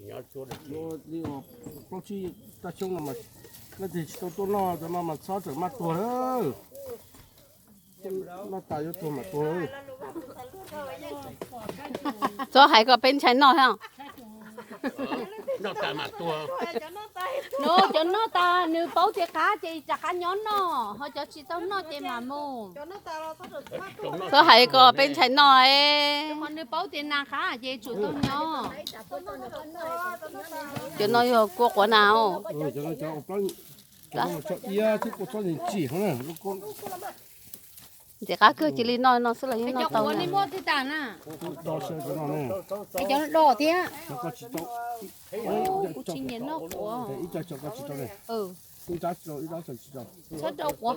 Li plaub tsib rab xyoob no mas leej twg tsis tau tuaj noj cov no mas txhob txawm maj tuag lawm. Noj tas yuav tuag mam tuag. Txhob hais kom peb ntshai noj thiab. Noj tas mam tuag. Nws cov noj tas nws paub tias qab ces rov qab nyob noj, ho cov tsis tau noj ces mam mus. Txhob hais kom peb ntshai noj, qhov nws paub tias nas qab ces tsum tau nyob. Cov no yog kua quav nas os. Ntxim qab kawg, cia li noj no xwb los yeej noj tau. Kuv tsis nyiam noj quav. Txhob rau quav.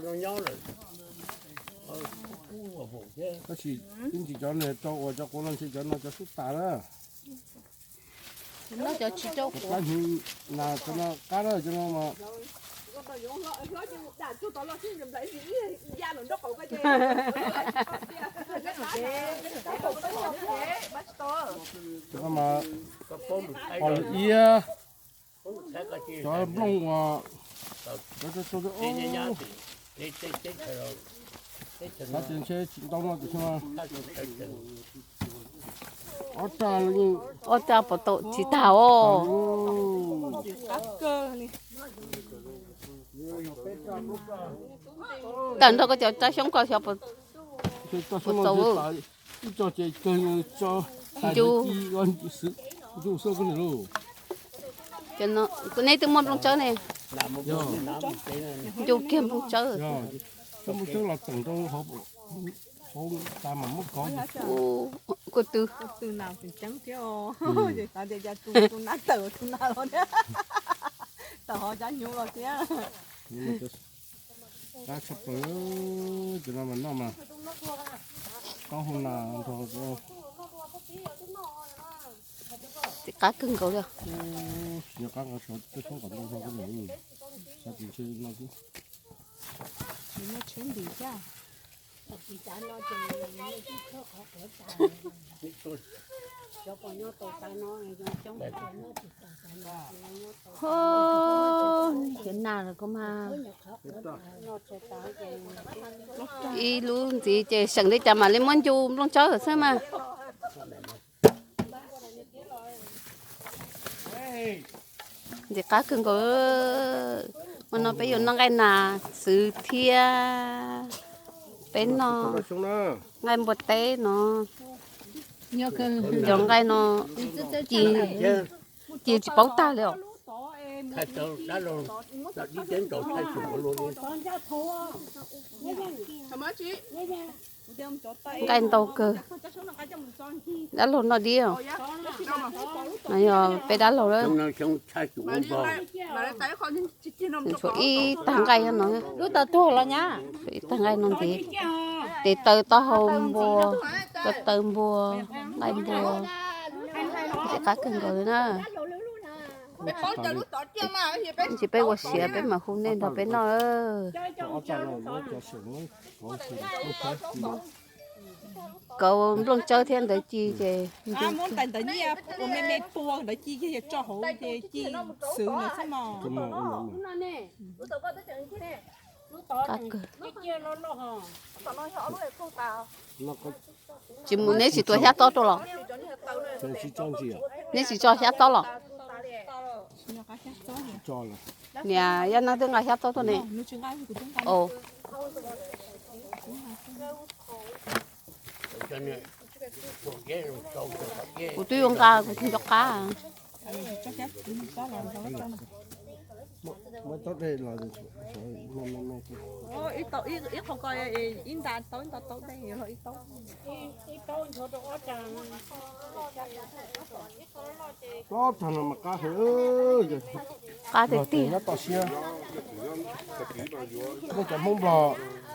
Tab sis ib ntsis cov niag rau uas cov quav no ntshe cov no cov xub tas na. Noj cov tsis rau quav. Qab hnyuv nas cov no qab na cov no mas. Cov no mas pos lwm iab. Cov nplooj uas cov rau rau xav tias ntshe tsis ntau no tiam sis mas ob raj, ob raj pos tau tsis tag os. Tawm nrog koj cov rab xyoob koj xyov puas txaus. Ib co ces kawg, co ncu, ncu xwb koj niam lauj. Neb twb muaj nplooj tsawb ne. Ncu kiag nplooj tsawb. Nplooj tsawb los teem rau hauv tas mas muab kov. Kuv twb tawm hauv cov hnyuv los thiab. Qab tshaj plaws, cov no mas noj mas taub hau nas nrog. Qab kawg nkaus li. Tsis nco qab nqa xyov tej thoob kom ntau no, xyov tsis ntshe no xwb. Hov, cov nas lawm koj mas. Ib lub ntxiv ces seem li cas mam li muab ncu nplooj tsawb xwb mas. Ntxim qab kawg nkaus. Hmo no peb yuav noj nqaij nas xwb thiab. Peb noj nqaij npua teb no. Cov nqaij no ci, ci tsis paub tag li os. Nqaij ntau kawg. Dab laug noj dib os. No yog peb dab laug lawm. Tshuav ib tag nqaij no. Lub taw tuag los nyab. Tshuav ib tag nqaij no ntxiv. Tes taw taub hau npua, ko taw npua, nqaij npua. Ntxim qab kawg nkaus li na. Ntsis peb ua siav peb mam hu nej nrog peb noj. Kauv nplooj tsawb thiab ntawd ci ces. Qab kawg. Tsis mus neb tsis tuav xyab tob rau los? Neb tsis tso xyab tob los? Niam Yaj Neeb twb nqa xyab tob tuaj ne. Kuv twb yuav nqa kuv tsis nco qab. Qab tiag tiag. Nej cov Hmoob Nplog,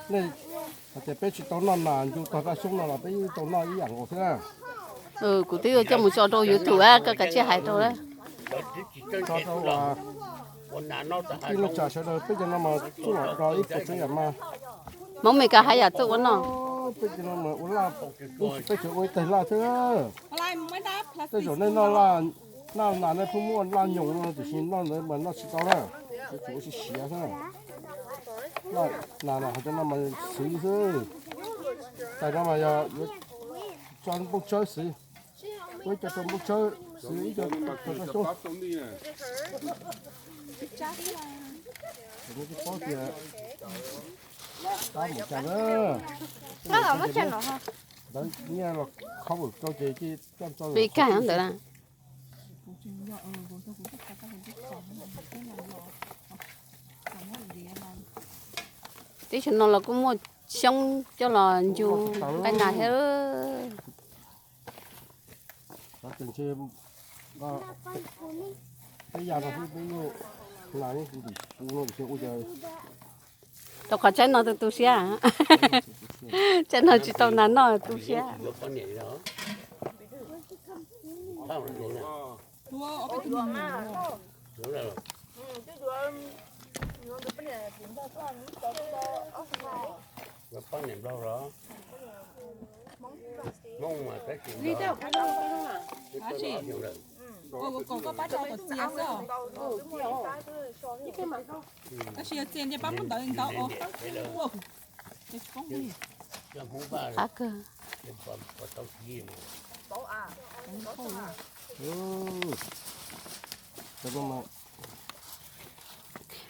nej hais tias peb tsis tau noj nas ncu tog raj xyoob no los peb yeej tau noj ib yam nkaus thiab na. Kuv twb yuav coj mus tso rau YouTube, koj kav tsij hais rau. Tso rau ib neej tsa sawv daws, peb cov no mas txuj lom do ib puas tsav yam mas. Hmoob Mes Kas haj yam txawj ua noj. Peb cov no mas ua laj, peb tseem ua ib tag laj thiab. Tej zaum nej noj laj Noj nas nej pheej muaj noj nyoos no tiam sis noj ntawd mas noj tsis tau na, yuav tsum ua siav siav xwb. Noj nas no hais tias noj mas xwv xwb. Tais no mas yog yuav tso nplooj tsawb xwv, ua ib co rau nplooj tsawb xwv, ib co rau xyoob. Kuv twb paub tias qab mus cas na. Ntawd nyiaj los cover rau ces coj tso li kag ntawd na. Teb chaws no los kuj muaj xyoob coj los ncu nqaij nas thiab. Peb ya no xwb peb yuav nas ntim kuv no tias ua cas. Rau qhov tsaib no tu tu siab, tsaib no tsis tau nas noj tu siab. Tab sis yog txias nce pab muab ntawd ntawd os. Qab kawg.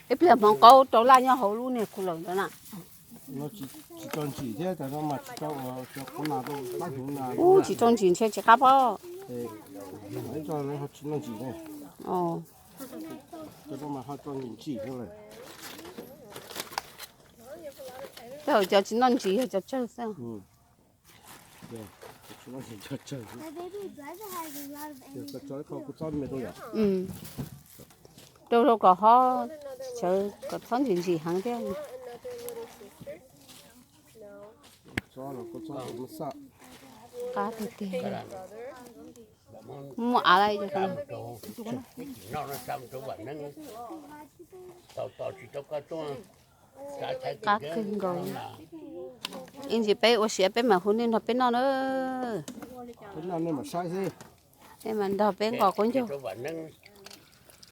Ib pliag hmoov qaub rau laj nyob hauv lub niag khu lawm ntawd na. Tsis tau ntsim thiab, tas no mas tsis tau ua cov qub nas rau pab hnyuv na. Ub, tsis tau ntsim ntshe tsis qab pob. Tsis tau ntsim ne. Cov no mas ho tau ntsim ntsim thiab lawm. Tej zaum cov tsis noj ntsim yog cov tsawg xwb. Tsis noj ntsim cov tsawg. Koj tso ib qho kuv txob me rau yom. Rau rau kom hob, sawv kom txhob ntsim ntsim heev thiab. Qab tiag tiag. Muaj av lawm. Qab kawg nkaus. Ib ntsis peb ua siav peb mam hu nej nrog peb noj na. Nej mam nrog peb nqos qaub ncaug.